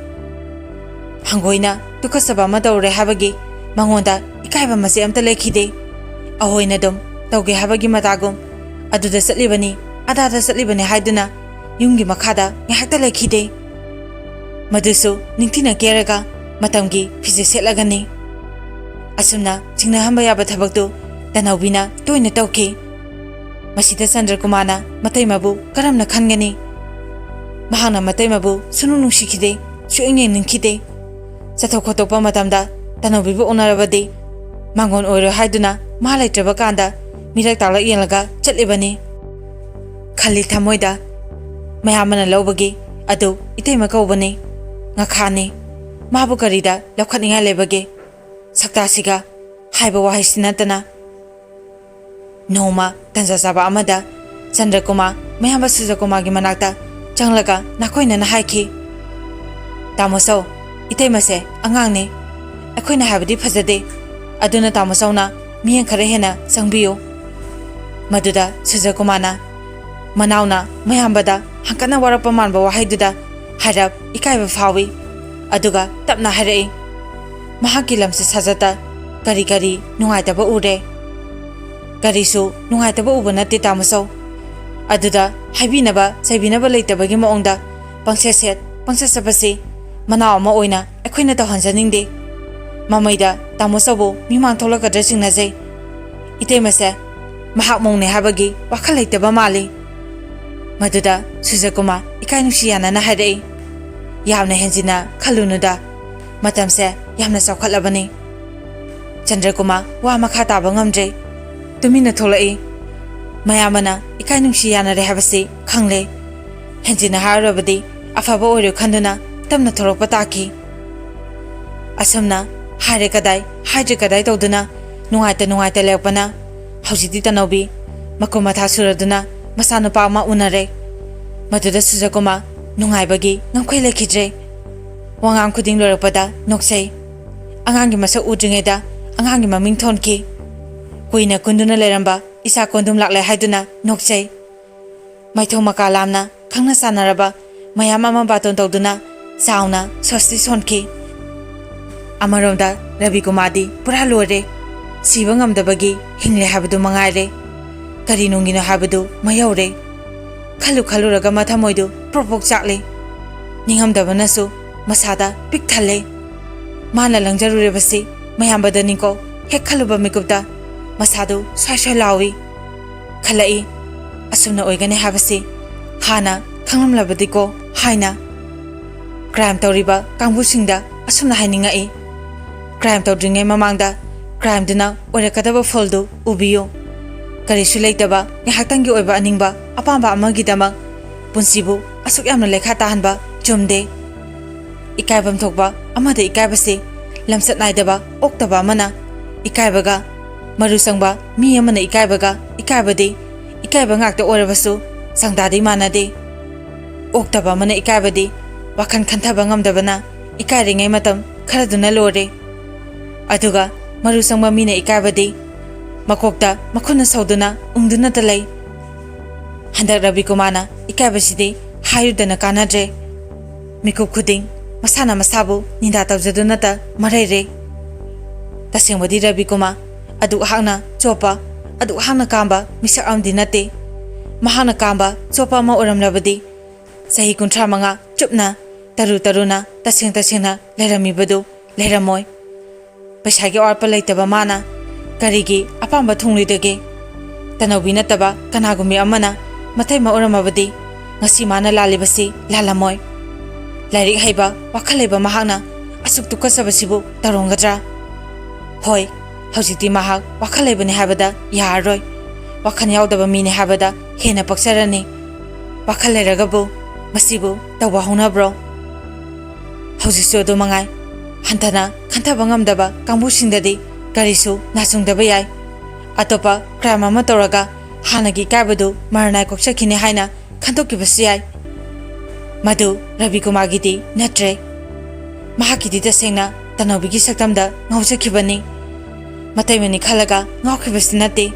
ꯍꯪꯒꯣꯏꯅ ꯇꯨꯀꯠꯆꯕ ꯑꯃ ꯇꯧꯔꯦ ꯍꯥꯏꯕꯒꯤ ꯃꯉꯣꯟꯗ ꯏꯀꯥꯏꯕ ꯃꯆꯦꯠ ꯑꯃꯇ ꯂꯩꯈꯤꯗꯦ꯫ ꯑꯍꯣꯏꯅ ꯑꯗꯨꯝ ꯇꯧꯒꯦ ꯍꯥꯏꯕꯒꯤ ꯃꯇꯥꯒꯨꯝ ꯑꯗꯨꯗ ꯆꯠꯂꯤꯕꯅꯤ, ꯑꯗꯥꯗ ꯆꯠꯂꯤꯕꯅꯤ ꯍꯥꯏꯗꯨꯅ ꯌꯨꯝꯒꯤ ꯃꯈꯥꯗ ꯉꯥꯏꯍꯥꯛꯇ ꯂꯩꯈꯤꯗꯦ꯫ ꯃꯗꯨꯁꯨ ꯅꯤꯡꯊꯤꯅ ꯀꯦꯔꯒ ꯃꯇꯝꯒꯤ ꯐꯤꯖꯦꯠ ꯁꯦꯠꯂꯒꯅꯤ꯫ ꯑꯁꯨꯝꯅ ꯆꯤꯡꯅꯍꯟꯕ ꯌꯥꯕ ꯊꯕꯛꯇꯨ ꯇꯅꯧꯕꯤꯅ ꯇꯣꯏꯅ ꯇꯧꯈꯤ꯫ ꯃꯁꯤꯗ ꯆꯟꯗ꯭ꯔꯀꯨꯃꯥꯔꯅ ꯃꯇꯩꯃꯕꯨ ꯀꯔꯝꯅ ꯈꯟꯒꯅꯤ? ꯃꯍꯥꯛꯅ ꯃꯇꯩꯃꯕꯨ ꯁꯨꯅꯨꯡ ꯅꯨꯡꯁꯤꯈꯤꯗꯦ, ꯁꯨꯛꯌꯦꯡ ꯌꯦꯡꯅꯤꯡꯈꯤꯗꯦ꯫ ꯆꯠꯊꯣꯛ ꯈꯣꯠꯇꯣꯛꯄ ꯃꯇꯝꯗ ꯇꯅꯧꯕꯤꯕꯨ ꯎꯅꯔꯕꯗꯤ ꯃꯥꯡꯒꯣꯟ ꯑꯣꯏꯔꯣꯏ ꯍꯥꯏꯗꯨꯅ ꯃꯥ ꯂꯩꯇ꯭ꯔꯕ ꯀꯥꯟꯗ ꯃꯤꯔꯛ ꯇꯥꯛꯂꯛ ꯌꯦꯡꯂꯒ ꯆꯠꯂꯤꯕꯅꯤ꯫ ꯈꯜꯂꯤ ꯊꯃꯣꯏꯗ, ꯃꯌꯥꯝꯕꯅ ꯂꯧꯕꯒꯤ ꯑꯗꯨ ꯏꯇꯩꯃ ꯀꯧꯕꯅꯤ, ꯉꯈꯥꯅꯤ꯫ ꯃꯥꯕꯨ ꯀꯔꯤꯗ ꯂꯧꯈꯠꯅꯤꯡꯉꯥꯏ ꯂꯩꯕꯒꯦ? ꯁꯛꯇꯥꯁꯤꯒ ꯍꯥꯏꯕ ꯋꯥꯍꯩꯁꯤ ꯅꯠꯇꯅ꯫ ꯅꯣꯡꯃ ꯇꯟꯖꯥ ꯆꯥꯕ ꯑꯃꯗ ꯆꯟꯗ꯭ꯔꯀꯨꯃꯥꯔ ꯃꯌꯥꯝꯕ ꯁꯨꯖꯀꯨꯃꯥꯔꯒꯤ ꯃꯅꯥꯛꯇ ꯆꯪꯂꯒ ꯅꯥꯀꯣꯏꯅꯅ ꯍꯥꯏꯈꯤ, "ꯇꯥꯃꯣꯆꯧ, ꯏꯇꯩꯃꯁꯦ ꯑꯉꯥꯡꯅꯤ꯫ ꯑꯩꯈꯣꯏꯅ ꯍꯥꯏꯕꯗꯤ ꯐꯖꯗꯦ, ꯑꯗꯨꯅ ꯇꯥꯃꯣꯆꯧꯅ ꯃꯤꯠꯌꯦꯡ ꯈꯔ ꯍꯦꯟꯅ ꯆꯪꯕꯤꯌꯨ"꯫ ꯃꯗꯨꯗ ꯁꯨꯖꯀꯨꯃꯥꯔꯅ ꯃꯅꯥꯎꯅ ꯃꯌꯥꯝꯕꯗ ꯍꯪꯀꯠꯅ ꯋꯥꯔꯛꯄ ꯃꯥꯟꯕ ꯋꯥꯍꯩꯗꯨꯗ ꯍꯥꯏꯔꯞ ꯏꯀꯥꯏꯕ ꯐꯥꯎꯏ꯫ ꯑꯗꯨꯒ ꯇꯞꯅ ꯍꯥꯏꯔꯛꯏ, "ꯃꯍꯥꯛꯀꯤ ꯂꯝꯆꯠ ꯁꯥꯖꯠꯇ ꯀꯔꯤ ꯀꯔꯤ ꯅꯨꯡꯉꯥꯏꯇꯕ ꯎꯔꯦ?" "ꯀꯔꯤꯁꯨ ꯅꯨꯡꯉꯥꯏꯇꯕ ꯎꯕ ꯅꯠꯇꯦ, ꯇꯥꯃꯣꯆꯧ꯫ ꯑꯗꯨꯗ ꯍꯥꯏꯕꯤꯅꯕ ꯆꯩꯕꯤꯅꯕ ꯂꯩꯇꯕꯒꯤ ꯃꯑꯣꯡꯗ ꯄꯪꯁꯦꯠ ꯁꯦꯠ, ꯄꯪꯆꯠ ꯆꯠꯄꯁꯤ ꯃꯅꯥꯎ ꯑꯃ ꯑꯣꯏꯅ ꯑꯩꯈꯣꯏꯅ ꯇꯧꯍꯟꯖꯅꯤꯡꯗꯦ꯫ ꯃꯃꯩꯗ ꯇꯥꯃꯣꯆꯧꯕꯨ ꯃꯤꯃꯥꯡ ꯊꯣꯛꯂꯛꯀꯗ꯭ꯔꯥ ꯆꯤꯡꯅꯖꯩ꯫ ꯏꯇꯩꯃꯁꯦ ꯃꯍꯥꯛ ꯃꯧꯅꯦ ꯍꯥꯏꯕꯒꯤ ꯋꯥꯈꯜ ꯂꯩꯇꯕ ꯃꯥꯜꯂꯤ"꯫ ꯃꯗꯨꯗ ꯁꯨꯖꯀꯨꯃꯥꯔ ꯏꯀꯥꯏ ꯅꯨꯡꯁꯤ ꯌꯥꯅꯅ ꯍꯥꯏꯔꯛꯏ, "ꯌꯥꯝꯅ ꯍꯦꯟꯖꯤꯟꯅ ꯈꯜꯂꯨꯅꯨꯗ, ꯃꯇꯝꯁꯦ ꯌꯥꯝꯅ ꯆꯥꯎꯈꯠꯂꯕꯅꯤ"꯫ ꯆꯟꯗ꯭ꯔꯀꯨꯃꯥꯔ ꯋꯥ ꯃꯈꯥ ꯇꯥꯕ ꯉꯝꯗ꯭ꯔꯦ꯫ ꯇꯨꯃꯤꯟꯅ ꯊꯣꯛꯂꯛꯏ꯫ ꯃꯌꯥꯝꯕꯅ ꯏꯀꯥꯏ ꯅꯨꯡꯁꯤ ꯌꯥꯅꯔꯦ ꯍꯥꯏꯕꯁꯤ ꯈꯪꯂꯦ꯫ ꯍꯦꯟꯖꯤꯟꯅ ꯍꯥꯏꯔꯨꯔꯕꯗꯤ ꯑꯐꯕ ꯑꯣꯏꯔꯣꯏ ꯈꯟꯗꯨꯅ ꯇꯞꯅ ꯊꯣꯔꯛꯄ ꯇꯥꯈꯤ꯫ ꯑꯁꯨꯝꯅ ꯍꯥꯏꯔꯦ ꯀꯗꯥꯏ, ꯍꯥꯏꯗ꯭ꯔꯦ ꯀꯗꯥꯏ ꯇꯧꯗꯨꯅ ꯅꯨꯡꯉꯥꯏꯇ ꯅꯨꯡꯉꯥꯏꯇ ꯂꯩꯔꯛꯄꯅ ꯍꯧꯖꯤꯛꯇꯤ ꯇꯅꯧꯕꯤ ꯃꯀꯨ ꯃꯊꯥ ꯁꯨꯔꯗꯨꯅ ꯃꯆꯥꯅꯨꯄꯥ ꯑꯃ ꯎꯅꯔꯦ꯫ ꯃꯗꯨꯗ ꯁꯨꯖꯀꯨꯃꯥꯔ ꯅꯨꯡꯉꯥꯏꯕꯒꯤ ꯉꯝꯈꯩ ꯂꯩꯈꯤꯗ꯭ꯔꯦ꯫ ꯋꯥꯉꯥꯡ ꯈꯨꯗꯤꯡ ꯂꯣꯏꯔꯛꯄꯗ ꯅꯣꯛꯆꯩ꯫ ꯑꯉꯥꯡꯒꯤ ꯃꯁꯛ ꯎꯗ꯭ꯔꯤꯉꯩꯗ ꯑꯉꯥꯡꯒꯤ ꯃꯃꯤꯡ ꯊꯣꯟꯈꯤ꯫ ꯀꯨꯏꯅ ꯀꯨꯟꯗꯨꯅ ꯂꯩꯔꯝꯕ ꯏꯆꯥ ꯀꯣꯟꯗꯨꯝ ꯂꯥꯛꯂꯦ ꯍꯥꯏꯗꯨꯅ ꯅꯣꯛꯆꯩ꯫ ꯃꯥꯏꯊꯣꯡ ꯃꯀꯥ ꯂꯥꯝꯅ ꯈꯪꯅ ꯆꯥꯟꯅꯔꯕ ꯃꯌꯥꯝ ꯑꯃ ꯕꯥꯇꯣꯟ ꯇꯧꯗꯨꯅ ꯆꯥꯎꯅ ꯁ꯭ꯋꯁꯇꯤ ꯁꯣꯟꯈꯤ꯫ ꯑꯃꯔꯣꯝꯗ ꯔꯕꯤꯀꯨꯃꯥꯔꯗꯤ ꯄꯨꯔꯥ ꯂꯣꯏꯔꯦ꯫ ꯁꯤꯕ ꯉꯝꯗꯕꯒꯤ ꯍꯤꯡꯂꯦ ꯍꯥꯏꯕꯗꯨ ꯃꯉꯥꯏꯔꯦ꯫ ꯀꯔꯤ ꯅꯨꯡꯒꯤꯅꯣ ꯍꯥꯏꯕꯗꯨ ꯃꯌꯧꯔꯦ꯫ ꯈꯜꯂꯨ ꯈꯜꯂꯨꯔꯒ ꯃꯊꯃꯣꯏꯗꯨ ꯄ꯭ꯔꯣꯛ ꯄ꯭ꯔꯣꯛ ꯆꯥꯛꯂꯦ꯫ ꯅꯤꯡꯉꯝꯗꯕꯅꯁꯨ ꯃꯁꯥꯗ ꯄꯤꯛ ꯊꯜꯂꯦ꯫ ꯃꯥꯅ ꯂꯪꯖꯔꯨꯔꯤꯕꯁꯤ ꯃꯌꯥꯝꯕꯗꯅꯤꯀꯣ꯫ ꯍꯦꯛ ꯈꯜꯂꯨꯕ ꯃꯤꯀꯨꯞꯇ ꯃꯁꯥꯗꯨ ꯁ꯭ꯋꯥꯏ ꯁ꯭ꯋꯥꯏ ꯂꯥꯎꯏ꯫ ꯈꯜꯂꯛꯏ, ꯑꯁꯨꯝꯅ ꯑꯣꯏꯒꯅꯤ ꯍꯥꯏꯕꯁꯤ ꯍꯥꯟꯅ ꯈꯪꯂꯝꯂꯕꯗꯤꯀꯣ ꯍꯥꯏꯅ꯫ ꯀ꯭ꯔꯥꯏꯝ ꯇꯧꯔꯤꯕ ꯀꯥꯡꯕꯨꯁꯤꯡꯗ ꯑꯁꯨꯝꯅ ꯍꯥꯏꯅꯤꯡꯉꯛꯏ, ꯀ꯭ꯔꯥꯏꯝ ꯇꯧꯗ꯭ꯔꯤꯉꯩ ꯃꯃꯥꯡꯗ ꯀ꯭ꯔꯥꯏꯝꯗꯨꯅ ꯑꯣꯏꯔꯛꯀꯗꯕ ꯐꯜꯗꯨ ꯎꯕꯤꯌꯨ꯫ ꯀꯔꯤꯁꯨ ꯂꯩꯇꯕ ꯉꯥꯏꯍꯥꯛꯇꯪꯒꯤ ꯑꯣꯏꯕ ꯑꯅꯤꯡꯕ ꯑꯄꯥꯝꯕ ꯑꯃꯒꯤꯗꯃꯛ ꯄꯨꯟꯁꯤꯕꯨ ꯑꯁꯨꯛ ꯌꯥꯝꯅ ꯂꯩꯈꯥ ꯇꯥꯍꯟꯕ ꯆꯨꯝꯗꯦ꯫ ꯏꯀꯥꯏꯐꯝ ꯊꯣꯛꯄ ꯑꯃꯗ ꯏꯀꯥꯏꯕꯁꯤ ꯂꯝꯆꯠ ꯅꯥꯏꯗꯕ ꯑꯣꯛꯇꯕ ꯑꯃꯅ ꯏꯀꯥꯏꯕꯒ, ꯃꯔꯨ ꯆꯪꯕ ꯃꯤ ꯑꯃꯅ ꯏꯀꯥꯏꯕꯒ ꯏꯀꯥꯏꯕꯗꯤ ꯏꯀꯥꯏꯕ ꯉꯥꯛꯇ ꯑꯣꯏꯔꯕꯁꯨ ꯆꯥꯡꯗꯥꯗꯤ ꯃꯥꯟꯅꯗꯦ꯫ ꯑꯣꯛꯇꯕ ꯑꯃꯅ ꯏꯀꯥꯏꯕꯗꯤ ꯋꯥꯈꯜ ꯈꯟꯊꯕ ꯉꯝꯗꯕꯅ ꯏꯀꯥꯏꯔꯤꯉꯩ ꯃꯇꯝ ꯈꯔꯗꯨꯅ ꯂꯣꯏꯔꯦ꯫ ꯑꯗꯨꯒ ꯃꯔꯨ ꯆꯪꯕ ꯃꯤꯅ ꯏꯀꯥꯏꯕꯗꯤ ꯃꯀꯣꯛꯇ ꯃꯈꯨꯠꯅ ꯁꯧꯗꯨꯅ ꯎꯪꯗꯨꯅꯇ ꯂꯩ꯫ ꯍꯟꯗꯛ ꯔꯕꯤꯀꯨꯃꯥꯔꯅ ꯏꯀꯥꯏꯕꯁꯤꯗꯤ ꯍꯥꯏꯔꯨꯗꯅ ꯀꯥꯟꯅꯗ꯭ꯔꯦ꯫ ꯃꯤꯀꯨꯞ ꯈꯨꯗꯤꯡ ꯃꯁꯥꯅ ꯃꯁꯥꯕꯨ ꯅꯤꯟꯗꯥ ꯇꯧꯖꯗꯨꯅꯇ ꯃꯔꯩꯔꯦ꯫ ꯇꯁꯦꯡꯕꯗꯤ ꯔꯕꯤꯀꯨꯃꯥꯔ ꯑꯗꯨꯛ ꯍꯥꯛꯅ ꯆꯣꯞꯄ, ꯑꯗꯨꯛ ꯍꯥꯛꯅ ꯀꯥꯝꯕ ꯃꯤꯁꯛ ꯑꯃꯗꯤ ꯅꯠꯇꯦ꯫ ꯃꯍꯥꯛꯅ ꯀꯥꯝꯕ ꯆꯣꯞꯄ ꯑꯃ ꯑꯣꯏꯔꯝꯂꯕꯗꯤ ꯆꯍꯤ ꯀꯨꯟꯊ꯭ꯔꯥ ꯃꯉꯥ ꯆꯨꯞꯅ ꯇꯔꯨ ꯇꯔꯨꯅ ꯇꯁꯦꯡ ꯇꯁꯦꯡꯅ ꯂꯩꯔꯝꯃꯤꯕꯗꯨ ꯂꯩꯔꯝꯃꯣꯏ꯫ ꯄꯩꯁꯥꯒꯤ ꯑꯋꯥꯠꯄ ꯂꯩꯇꯕ ꯃꯥꯅ ꯀꯔꯤꯒꯤ ꯑꯄꯥꯝꯕ ꯊꯨꯡꯂꯣꯏꯗꯒꯦ? ꯇꯅꯧꯕꯤ ꯅꯠꯇꯕ ꯀꯅꯥꯒꯨꯝꯕꯤ ꯑꯃꯅ ꯃꯇꯩꯃ ꯑꯣꯏꯔꯝꯃꯕꯗꯤ ꯉꯁꯤ ꯃꯥꯅ ꯂꯥꯜꯂꯤꯕꯁꯤ ꯂꯥꯜꯂꯝꯃꯣꯏ꯫ ꯂꯥꯏꯔꯤꯛ ꯍꯩꯕ, ꯋꯥꯈꯜ ꯂꯩꯕ ꯃꯍꯥꯛꯅ ꯑꯁꯨꯛ ꯇꯨꯀꯠꯆꯕꯁꯤꯕꯨ ꯇꯧꯔꯝꯒꯗ꯭ꯔꯥ? ꯍꯣꯏ, ꯍꯧꯖꯤꯛꯇꯤ ꯃꯍꯥꯛ ꯋꯥꯈꯜ ꯂꯩꯕꯅꯤ ꯍꯥꯏꯕꯗ ꯌꯥꯔꯔꯣꯏ꯫ ꯋꯥꯈꯜ ꯌꯥꯎꯗꯕ ꯃꯤꯅꯤ ꯍꯥꯏꯕꯗ ꯍꯦꯟꯅ ꯄꯛꯆꯔꯅꯤ꯫ ꯋꯥꯈꯜ ꯂꯩꯔꯒꯕꯨ ꯃꯁꯤꯕꯨ ꯇꯧꯕ ꯍꯧꯅꯕ꯭ꯔꯣ? ꯍꯧꯖꯤꯛꯁꯨ ꯑꯗꯨ ꯃꯉꯥꯏ꯫ ꯍꯟꯊꯅ ꯈꯟꯊꯕ ꯉꯝꯗꯕ ꯀꯥꯡꯕꯨꯁꯤꯡꯗꯗꯤ ꯀꯔꯤꯁꯨ ꯅꯥꯆꯨꯡꯗꯕ ꯌꯥꯏ꯫ ꯑꯇꯣꯞꯄ ꯀ꯭ꯔꯥꯏꯝ ꯑꯃ ꯇꯧꯔꯒ ꯍꯥꯟꯅꯒꯤ ꯏꯀꯥꯏꯕꯗꯨ ꯃꯔꯅꯥꯏ ꯀꯣꯛꯆꯈꯤꯅꯤ ꯍꯥꯏꯅ ꯈꯟꯗꯣꯛꯈꯤꯕꯁꯨ ꯌꯥꯏ꯫ ꯃꯗꯨ ꯔꯕꯤꯀꯨꯃꯥꯔꯒꯤꯗꯤ ꯅꯠꯇ꯭ꯔꯦ꯫ ꯃꯍꯥꯛꯀꯤꯗꯤ ꯇꯁꯦꯡꯅ ꯇꯅꯧꯕꯤꯒꯤ ꯁꯛꯇꯝꯗ ꯉꯥꯎꯖꯈꯤꯕꯅꯤ꯫ ꯃꯇꯩꯃꯅꯤ ꯈꯜꯂꯒ ꯉꯥꯎꯈꯤꯕꯁꯨ ꯅꯠꯇꯦ꯫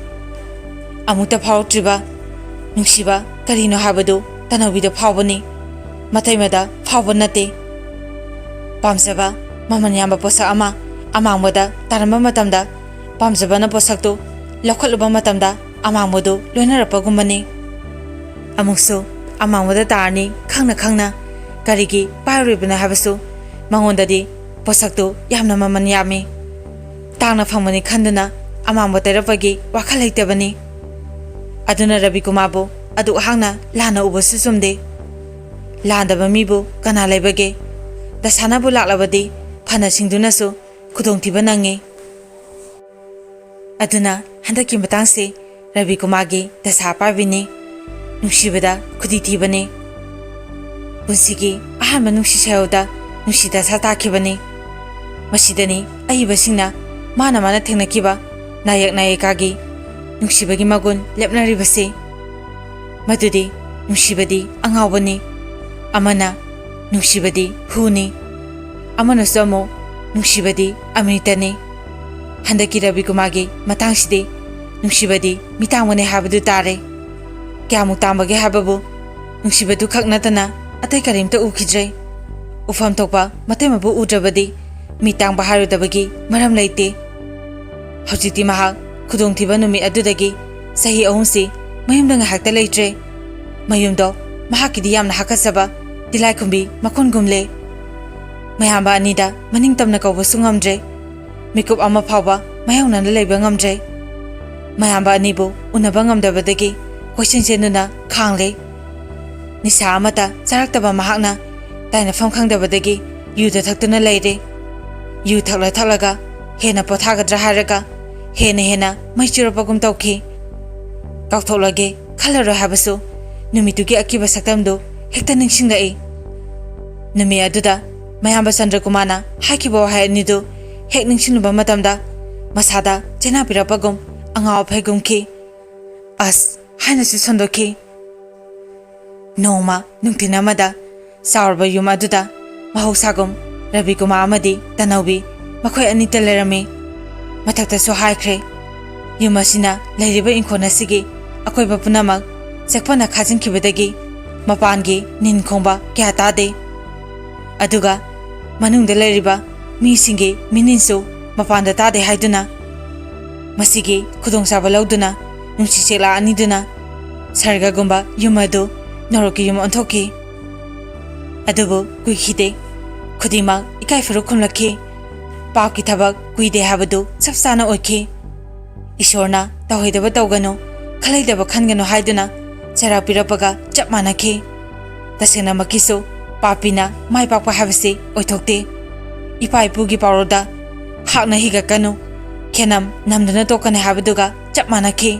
ꯑꯃꯨꯛꯇ ꯐꯥꯎꯔꯛꯇ꯭ꯔꯤꯕ ꯅꯨꯡꯁꯤꯕ ꯀꯔꯤꯅꯣ ꯍꯥꯏꯕꯗꯨ ꯇꯅꯧꯕꯤꯗ ꯐꯥꯎꯕꯅꯤ, ꯃꯇꯩꯃꯗ ꯐꯥꯎꯕ ꯅꯠꯇꯦ꯫ ꯄꯥꯝꯖꯕ ꯃꯃꯜ ꯌꯥꯝꯕ ꯄꯣꯠꯁꯛ ꯑꯃ ꯑꯃꯥꯡꯕꯗ ꯇꯥꯔꯝꯕ ꯃꯇꯝꯗ, ꯄꯥꯝꯖꯕꯅ ꯄꯣꯠꯁꯛꯇꯨ ꯂꯧꯈꯠꯂꯨꯕ ꯃꯇꯝꯗ ꯑꯃꯥꯡꯕꯗꯨ ꯂꯣꯏꯅꯔꯛꯄꯒꯨꯝꯕꯅꯤ꯫ ꯑꯃꯨꯛꯁꯨ ꯑꯃꯥꯡꯕꯗ ꯇꯥꯔꯅꯤ ꯈꯪꯅ ꯈꯪꯅ ꯀꯔꯤꯒꯤ ꯄꯥꯏꯔꯣꯏꯕꯅꯣ ꯍꯥꯏꯕꯁꯨ ꯃꯉꯣꯟꯗꯗꯤ ꯄꯣꯠꯁꯛꯇꯨ ꯌꯥꯝꯅ ꯃꯃꯜ ꯌꯥꯝꯃꯤ꯫ ꯇꯥꯡꯅ ꯐꯪꯕꯅꯤ ꯈꯟꯗꯨꯅ ꯑꯃꯥꯡꯕ ꯇꯩꯔꯛꯄꯒꯤ ꯋꯥꯈꯜ ꯂꯩꯇꯕꯅꯤ꯫ ꯑꯗꯨꯅ ꯔꯕꯤꯀꯨꯃꯥꯔꯕꯨ ꯑꯗꯨꯛ ꯍꯥꯛꯅ ꯂꯥꯟꯅ ꯎꯕꯁꯨ ꯆꯨꯝꯗꯦ꯫ ꯂꯥꯟꯗꯕ ꯃꯤꯕꯨ ꯀꯅꯥ ꯂꯩꯕꯒꯦ? ꯗꯁꯥꯅꯕꯨ ꯂꯥꯛꯂꯕꯗꯤ ꯐꯅ ꯁꯤꯡꯗꯨꯅꯁꯨ ꯈꯨꯗꯣꯡꯊꯤꯕ ꯅꯪꯉꯤ꯫ ꯑꯗꯨꯅ ꯍꯟꯗꯛꯀꯤ ꯃꯇꯥꯡꯁꯤ ꯔꯕꯤ ꯀꯨꯃꯥꯔꯒꯤ ꯗꯁꯥ ꯄꯥꯏꯕꯤꯅꯤ꯫ ꯅꯨꯡꯁꯤꯕꯗ ꯈꯨꯗꯤ ꯊꯤꯕꯅꯤ꯫ ꯄꯨꯟꯁꯤꯒꯤ ꯑꯍꯥꯟꯕ ꯅꯨꯡꯁꯤ ꯁꯩꯍꯧꯗ ꯅꯨꯡꯁꯤ ꯗꯁꯥ ꯇꯥꯈꯤꯕꯅꯤ꯫ ꯃꯁꯤꯗꯅꯤ ꯑꯏꯕꯁꯤꯡꯅ ꯃꯥꯅ ꯃꯥꯅ ꯊꯦꯡꯅꯈꯤꯕ ꯅꯥꯌꯛ ꯅꯥꯌꯤꯀꯥꯒꯤ ꯅꯨꯡꯁꯤꯕꯒꯤ ꯃꯒꯨꯟ ꯂꯦꯞꯅꯔꯤꯕꯁꯤ꯫ ꯃꯗꯨꯗꯤ ꯅꯨꯡꯁꯤꯕꯗꯤ ꯑꯉꯥꯎꯕꯅꯤ꯫ ꯑꯃꯅ ꯅꯨꯡꯁꯤꯕꯗꯤ ꯍꯨꯅꯤ꯫ ꯑꯃꯅꯁꯨ ꯑꯃꯨꯛ ꯅꯨꯡꯁꯤꯕꯗꯤ ꯑꯃ꯭ꯔꯤꯇꯅꯤ꯫ ꯍꯟꯗꯛꯀꯤ ꯔꯕꯤ ꯀꯨꯃꯥꯔꯒꯤ ꯃꯇꯥꯡꯁꯤꯗꯤ ꯅꯨꯡꯁꯤꯕꯗꯤ ꯃꯤꯇꯥꯡꯕꯅꯤ ꯍꯥꯏꯕꯗꯨ ꯇꯥꯔꯦ꯫ ꯀꯌꯥꯃꯨꯛ ꯇꯥꯡꯕꯒꯦ ꯍꯥꯏꯕꯕꯨ ꯅꯨꯡꯁꯤꯕꯗꯨ ꯈꯛ ꯅꯠꯇꯅ ꯑꯇꯩ ꯀꯔꯤꯝꯇ ꯎꯈꯤꯗ꯭ꯔꯦ꯫ ꯎꯐꯝ ꯊꯣꯛꯄ ꯃꯇꯩ ꯃꯕꯨ ꯎꯗ꯭ꯔꯕꯗꯤ ꯃꯤ ꯇꯥꯡꯕ ꯍꯥꯏꯔꯨꯗꯕꯒꯤ ꯃꯔꯝ ꯂꯩꯇꯦ꯫ ꯍꯧꯖꯤꯛꯇꯤ ꯃꯍꯥꯛ ꯈꯨꯗꯣꯡꯊꯤꯕ ꯅꯨꯃꯤꯠ ꯑꯗꯨꯗꯒꯤ ꯆꯍꯤ ꯑꯍꯨꯝꯁꯤ ꯃꯌꯨꯝꯗ ꯉꯥꯏꯍꯥꯛꯇ ꯂꯩꯇ꯭ꯔꯦ꯫ ꯃꯌꯨꯝꯗꯣ ꯃꯍꯥꯛꯀꯤꯗꯤ ꯌꯥꯝꯅ ꯍꯥꯀꯠꯆꯕ ꯇꯤꯂꯥꯏꯈꯨꯝꯕꯤ ꯃꯈꯨꯟꯒꯨꯝꯂꯦ꯫ ꯃꯌꯥꯝꯕ ꯑꯅꯤꯗ ꯃꯅꯤꯡ ꯇꯝꯅ ꯀꯧꯕꯁꯨ ꯉꯝꯗ꯭ꯔꯦ꯫ ꯃꯤꯀꯨꯞ ꯑꯃ ꯐꯥꯎꯕ ꯃꯥꯌꯣꯛꯅꯅ ꯂꯩꯕ ꯉꯝꯗ꯭ꯔꯦ꯫ ꯃꯌꯥꯝꯕ ꯑꯅꯤꯕꯨ ꯎꯅꯕ ꯉꯝꯗꯕꯗꯒꯤ ꯀꯣꯏꯆꯦꯟ ꯆꯦꯟꯗꯨꯅ ꯈꯥꯡꯂꯦ꯫ ꯅꯤꯁꯥ ꯑꯃꯠꯇ ꯆꯥꯔꯛꯇꯕ ꯃꯍꯥꯛꯅ ꯇꯥꯏꯅꯐꯝ ꯈꯪꯗꯕꯗꯒꯤ ꯌꯨꯗ ꯊꯛꯇꯨꯅ ꯂꯩꯔꯦ꯫ ꯌꯨ ꯊꯛꯂ ꯊꯛꯂꯒ ꯍꯦꯟꯅ ꯄꯣꯊꯥꯒꯗ꯭ꯔꯥ ꯍꯥꯏꯔꯒ ꯍꯦꯟꯅ ꯍꯦꯟꯅ ꯃꯩ ꯆꯨꯔꯛꯄꯒꯨꯝ ꯇꯧꯈꯤ꯫ ꯀꯥꯎꯊꯣꯛꯂꯒꯦ ꯈꯜꯂꯔꯣꯏ ꯍꯥꯏꯕꯁꯨ ꯅꯨꯃꯤꯠꯇꯨꯒꯤ ꯑꯀꯤꯕ ꯁꯛꯇꯝꯗꯨ ꯍꯦꯛꯇ ꯅꯤꯡꯁꯤꯡꯂꯛꯏ꯫ ꯅꯨꯃꯤꯠ ꯑꯗꯨꯗ ꯃꯌꯥꯝꯕ ꯆꯟꯗ꯭ꯔꯀꯨꯃꯥꯔꯅ ꯍꯥꯏꯈꯤꯕ ꯋꯥꯍꯩ ꯑꯅꯤꯗꯨ ꯍꯦꯛ ꯅꯤꯡꯁꯤꯡꯂꯨꯕ ꯃꯇꯝꯗ ꯃꯁꯥꯗ ꯆꯩꯅꯥ ꯄꯤꯔꯛꯄꯒꯨꯝ ꯑꯉꯥꯎ ꯑꯐꯩꯒꯨꯝꯈꯤ꯫ "ꯑꯁ" ꯍꯥꯏꯅꯁꯨ ꯁꯟꯗꯣꯛꯈꯤ꯫ ꯅꯣꯡꯃ ꯅꯨꯡꯊꯤꯜ ꯑꯃꯗ ꯆꯥꯎꯔꯕ ꯌꯨꯝ ꯑꯗꯨꯗ ꯃꯍꯧꯁꯥꯒꯨꯝ ꯔꯕꯤꯀꯨꯃꯥꯔ ꯑꯃꯗꯤ ꯇꯅꯧꯕꯤ ꯃꯈꯣꯏ ꯑꯅꯤꯇ ꯂꯩꯔꯝꯃꯤ꯫ ꯃꯊꯛꯇꯁꯨ ꯍꯥꯏꯈ꯭ꯔꯦ, ꯌꯨꯝ ꯑꯁꯤꯅ ꯂꯩꯔꯤꯕ ꯏꯪꯈꯣꯜ ꯑꯁꯤꯒꯤ ꯑꯀꯣꯏꯕ ꯄꯨꯝꯅꯃꯛ ꯆꯦꯛꯄꯅ ꯈꯥꯖꯤꯟꯈꯤꯕꯗꯒꯤ ꯃꯄꯥꯟꯒꯤ ꯅꯤꯟ ꯈꯣꯡꯕ ꯀꯌꯥ ꯇꯥꯗꯦ꯫ ꯑꯗꯨꯒ ꯃꯅꯨꯡꯗ ꯂꯩꯔꯤꯕ ꯃꯤꯁꯤꯡꯒꯤ ꯃꯤꯅꯤꯟꯁꯨ ꯃꯄꯥꯟꯗ ꯇꯥꯗꯦ ꯍꯥꯏꯗꯨꯅ, ꯃꯁꯤꯒꯤ ꯈꯨꯗꯣꯡꯆꯥꯕ ꯂꯧꯗꯨꯅ ꯅꯨꯡꯁꯤ ꯆꯦꯛꯂꯥ ꯑꯅꯤꯗꯨꯅ ꯁꯔꯒꯒꯨꯝꯕ ꯌꯨꯝ ꯑꯗꯨ ꯅꯣꯔꯣꯛꯀꯤ ꯌꯨꯝ ꯑꯣꯟꯊꯣꯛꯈꯤ꯫ ꯑꯗꯨꯕꯨ ꯀꯨꯏꯈꯤꯗꯦ꯫ ꯈꯨꯗꯤꯡꯃꯛ ꯏꯀꯥꯏ ꯐꯨꯔꯨꯞ ꯈꯨꯝꯂꯛꯈꯤ꯫ ꯄꯥꯞꯀꯤ ꯊꯕꯛ ꯀꯨꯏꯗꯦ ꯍꯥꯏꯕꯗꯨ ꯆꯞ ꯆꯥꯅ ꯑꯣꯏꯈꯤ꯫ ꯏꯁꯣꯔꯅ "ꯇꯧꯍꯩꯗꯕ ꯇꯧꯒꯅꯨ, ꯈꯜꯍꯩꯗꯕ ꯈꯟꯒꯅꯨ" ꯍꯥꯏꯗꯨꯅ ꯆꯩꯔꯥꯛ ꯄꯤꯔꯛꯄꯒ ꯆꯞ ꯃꯥꯟꯅꯈꯤ꯫ ꯇꯁꯦꯡꯅꯃꯛꯀꯤꯁꯨ ꯄꯥꯄꯤꯅ ꯃꯥꯏ ꯄꯥꯛꯄ ꯍꯥꯏꯕꯁꯤ ꯑꯣꯏꯊꯣꯛꯇꯦ꯫ ꯏꯄꯥ ꯏꯄꯨꯒꯤ ꯄꯥꯎꯔꯧꯗ "ꯍꯥꯛꯅ ꯍꯤꯒꯠꯀꯅꯨ, ꯈꯦꯅꯝ ꯅꯝꯗꯨꯅ ꯇꯣꯛꯀꯅꯤ ꯍꯥꯏꯕꯗꯨꯒ ꯆꯞ ꯃꯥꯟꯅꯈꯤ꯫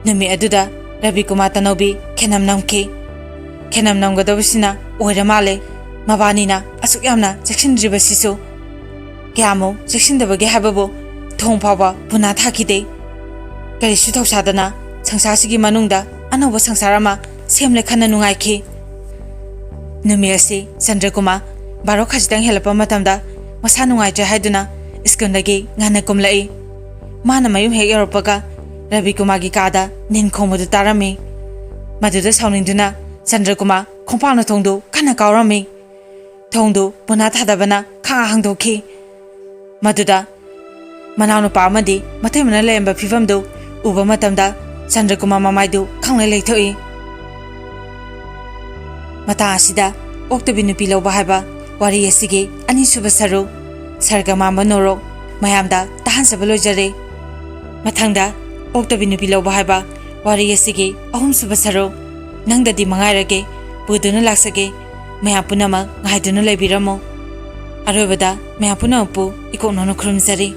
ꯅꯨꯃꯤꯠ ꯑꯗꯨꯗ ꯔꯕꯤ ꯀꯨꯃꯥꯔ ꯇꯅꯧꯕꯤ ꯈꯦꯅꯝ ꯅꯝꯈꯤ꯫ ꯈꯦꯅꯝ ꯅꯝꯒꯗꯕꯁꯤꯅ ꯑꯣꯏꯔ ꯃꯥꯜꯂꯦ꯫ ꯃꯕꯥꯅꯤꯅ ꯑꯁꯨꯛ ꯌꯥꯝꯅ ꯆꯦꯛꯁꯤꯟꯗ꯭ꯔꯤꯕꯁꯤꯁꯨ꯫ ꯀꯌꯥꯃꯨꯛ ꯆꯦꯛꯁꯤꯟꯗꯕꯒꯦ ꯍꯥꯏꯕꯕꯨ ꯊꯣꯡ ꯐꯥꯎꯕ ꯄꯨꯅꯥ ꯊꯥꯈꯤꯗꯦ꯫ ꯀꯔꯤꯁꯨ ꯊꯧꯁꯥꯗꯅ ꯁꯪꯁꯥꯔꯁꯤꯒꯤ ꯃꯅꯨꯡꯗ ꯑꯅꯧꯕ ꯁꯪꯁꯥꯔ ꯑꯃ ꯁꯦꯝꯂꯦ ꯈꯟꯅ ꯅꯨꯡꯉꯥꯏꯈꯤ꯫ ꯅꯨꯃꯤꯠ ꯑꯁꯤ ꯆꯟꯗ꯭ꯔꯀꯨꯃꯥꯔ ꯕꯥꯔꯣ ꯈꯖꯤꯛꯇꯪ ꯍꯦꯜꯂꯛꯄ ꯃꯇꯝꯗ ꯃꯁꯥ ꯅꯨꯡꯉꯥꯏꯇ꯭ꯔꯦ ꯍꯥꯏꯗꯨꯅ ꯁ꯭ꯀꯨꯜꯗꯒꯤ ꯉꯟꯅ ꯀꯨꯝꯂꯛꯏ꯫ ꯃꯥꯅ ꯃꯌꯨꯝ ꯍꯦꯛ ꯌꯧꯔꯛꯄꯒ ꯔꯕꯤꯀꯨꯃꯥꯔꯒꯤ ꯀꯥꯗ ꯅꯤꯟ ꯈꯣꯡꯕꯗꯨ ꯇꯥꯔꯝꯃꯤ꯫ ꯃꯗꯨꯗ ꯁꯥꯎꯅꯤꯡꯗꯨꯅ ꯆꯟꯗ꯭ꯔꯀꯨꯃꯥꯔ ꯈꯣꯡꯄꯥꯛꯅ ꯊꯣꯡꯗꯨ ꯀꯟꯅ ꯀꯥꯎꯔꯝꯃꯤ꯫ ꯊꯣꯡꯗꯨ ꯄꯨꯅꯥ ꯊꯥꯗꯕꯅ ꯈꯥ ꯍꯥꯡꯗꯣꯛꯈꯤ꯫ ꯃꯗꯨꯗ ꯃꯅꯥꯎꯅꯨꯄꯥ ꯑꯃꯗꯤ ꯃꯇꯩꯃꯅ ꯂꯩꯔꯝꯕ ꯐꯤꯕꯝꯗꯨ ꯎꯕ ꯃꯇꯝꯗ ꯆꯟꯗ꯭ꯔꯀꯨꯃꯥꯔ ꯃꯃꯥꯏꯗꯨ ꯈꯪꯂꯩ ꯂꯩꯊꯣꯛꯏ꯫ ꯃꯇꯥꯡ ꯑꯁꯤꯗ ꯑꯣꯛꯇꯕꯤ ꯅꯨꯄꯤ ꯂꯧꯕ ꯍꯥꯏꯕ ꯋꯥꯔꯤ ꯑꯁꯤꯒꯤ ꯑꯅꯤꯁꯨꯕ ꯁꯔꯨꯛ, ꯁꯔꯒ ꯃꯥꯟꯕ ꯅꯣꯔꯣꯛ, ꯃꯌꯥꯝꯗ ꯇꯥꯍꯟꯖꯕ ꯂꯣꯏꯖꯔꯦ꯫ ꯃꯊꯪꯗ ꯑꯣꯛꯇꯕꯤ ꯅꯨꯄꯤ ꯂꯧꯕ ꯍꯥꯏꯕ ꯋꯥꯔꯤ ꯑꯁꯤꯒꯤ ꯑꯍꯨꯝꯁꯨꯕ ꯁꯔꯨꯛ, ꯅꯪꯗꯗꯤ ꯃꯉꯥꯏꯔꯒꯦ, ꯄꯨꯗꯨꯅ ꯂꯥꯛꯆꯒꯦ꯫ ꯃꯌꯥꯝ ꯄꯨꯝꯅꯃꯛ ꯉꯥꯏꯗꯨꯅ ꯂꯩꯕꯤꯔꯝꯃꯨ꯫ ꯑꯔꯣꯏꯕꯗ ꯃꯌꯥꯝ ꯄꯨꯝꯅꯃꯛꯄꯨ ꯏꯀꯣꯛꯅꯧꯅ ꯈꯨꯔꯨꯝꯖꯔꯤ꯫